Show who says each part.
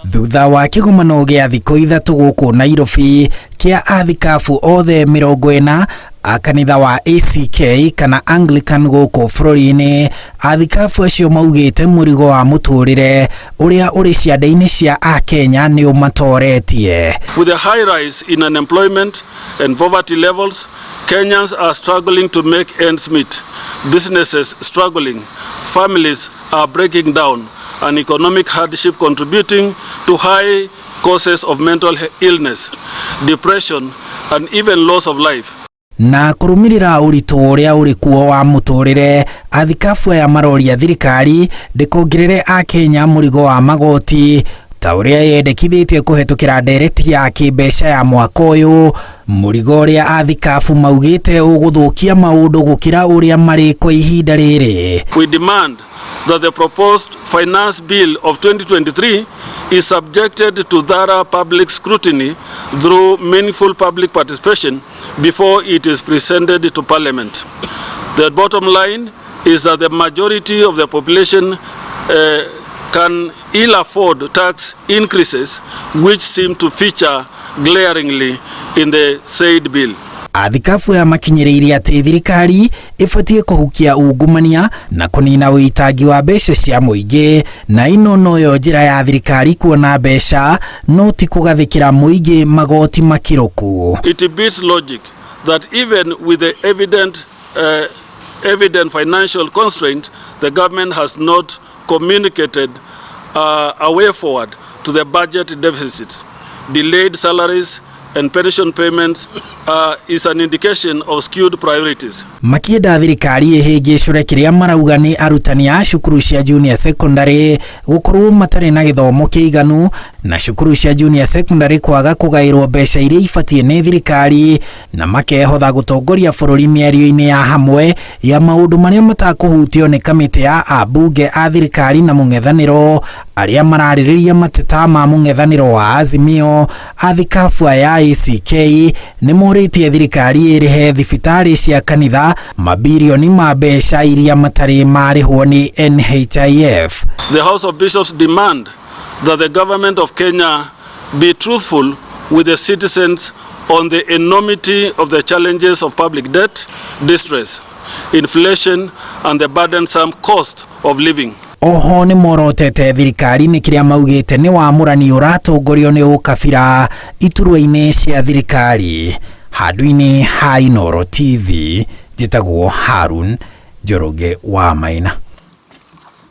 Speaker 1: Thutha wa kĩgomano gĩa thikũ 3 gũkũ Nairobi kĩa athikabu othe 40 a kanitha wa ACK kana Anglican gũkũ bũrũri-inĩ, athikabu acio maugĩte mũrigo wa mũtũrĩre ũrĩa ũrĩ ciande-inĩ cia Akenya nĩ ũmatoretie.
Speaker 2: With a high rise in unemployment and poverty levels, Kenyans are struggling to make ends meet, businesses struggling, families are breaking down, and economic hardship contributing to high causes of mental illness, depression, and even loss of life.
Speaker 1: Na kũrũmĩrĩra ũritũ ũrĩa ũrĩ kuo wa mũtũrĩre, athikabu aya maroria thirikari ndĩkongerere Akenya mũrigo wa magoti ta ũrĩa yendekithĩtie kũhetũkĩra ndereti ya kĩmbeca ya mwaka ũyũ, mũrigo ũrĩa athikabu maugĩte ũgũthũkia maũndũ gũkĩra ũrĩa marĩ kwa ihinda rĩrĩ.
Speaker 2: We demand that the proposed finance bill of 2023 is subjected to thorough public scrutiny through meaningful public participation before it is presented to Parliament. The bottom line is that the majority of the population can ill afford tax increases which seem to feature glaringly in the said bill.
Speaker 1: Athikabu aya makinyĩrĩirie atĩ thirikari ĩbatiĩ kũhukia ungumania na kũnina ũitangi wa mbeca cia mũingĩ, na ĩno noyo njĩra ya thirikari kuona mbeca no ti kũgathĩkĩra mũingĩ magoti makĩrũku.
Speaker 2: It beats logic that even with the evident financial constraint, the government has not communicated a way forward to the budget deficits. Delayed salaries and pension payments is an indication of skewed priorities.
Speaker 1: Makienda thirikari ĩhĩngĩcũre kĩrĩa marauga nĩ arutani a cukuru cia junior secondary gũkorwo matarĩ na gĩthomo kĩiganu na cukuru cia junior secondary kwaga kũgaĩrwo mbeca iria ibatiĩ nĩ thirikari, na makehotha gũtongoria bũrũri mĩario-inĩ ya hamwe ya maũndũ marĩa matakũhutio nĩ kamĩtĩ ya ambunge a thirikari na mũng'ethanĩro arĩa mararĩrĩria mateta ma mũng'ethanĩro wa Azimio. Athikabu aya ACK nĩ morĩtie thirikari ĩrĩhe thibitarĩ cia kanitha mabirioni ma mbeca iria matarĩ marĩhwo nĩ NHIF.
Speaker 2: The House of Bishops demand that the government of Kenya be truthful with the citizens on the enormity of the challenges of public debt, distress, inflation, and the burdensome cost of living.
Speaker 1: Oho nĩ morotete thirikari nĩ kĩrĩa maugĩte nĩ wamũrani ũratongorio nĩ ũkabira iturwa-inĩ cia thirikari. Handũ-inĩ ha Inooro TV, njĩtagwo Harun Njoroge wa Maina.